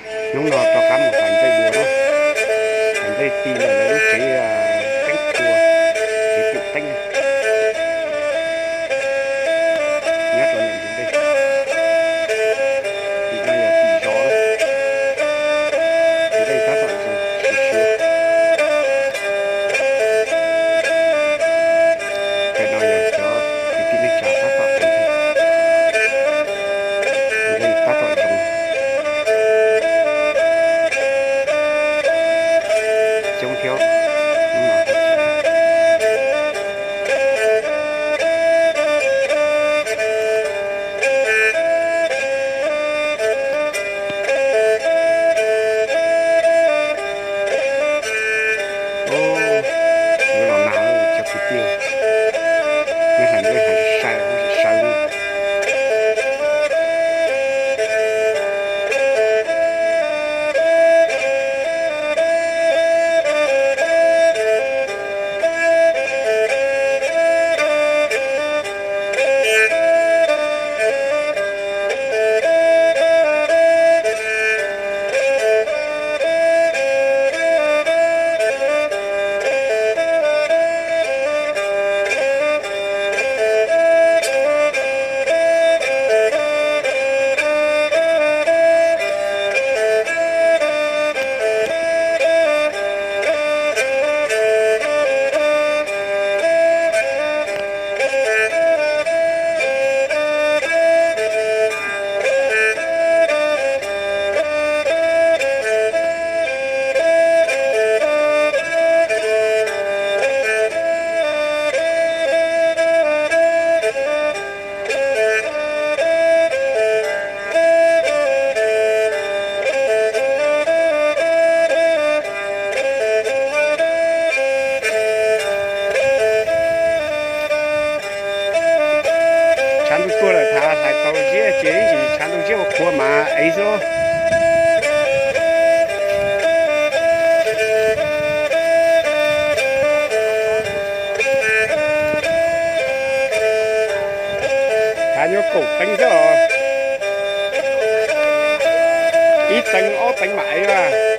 Hnub no rov qab mus hlais nplej dua na. Hlais nplej ti ntawm lawv lub tsev teeb tua, tsev tim teeb. Nyob rau ntawm ntug dej. Tim no yog tim zov na. Ntug dej tab tom zoo siab siab. Tam no yog cov kwv tij neej tsa tab tom, ntug dej tab tom zoo coob thiab. Yuav los nag, cov kwv tij, nej hlais nplej hlais sai sai. Tshav ntuj tuaj lawm, thav hlais tau ziab ces ib ntsis tshav ntuj ziab ua qhuav mas ev xwb. Thav nyuaj kaum teev xwb os. Ib teev ob teev mam ev a.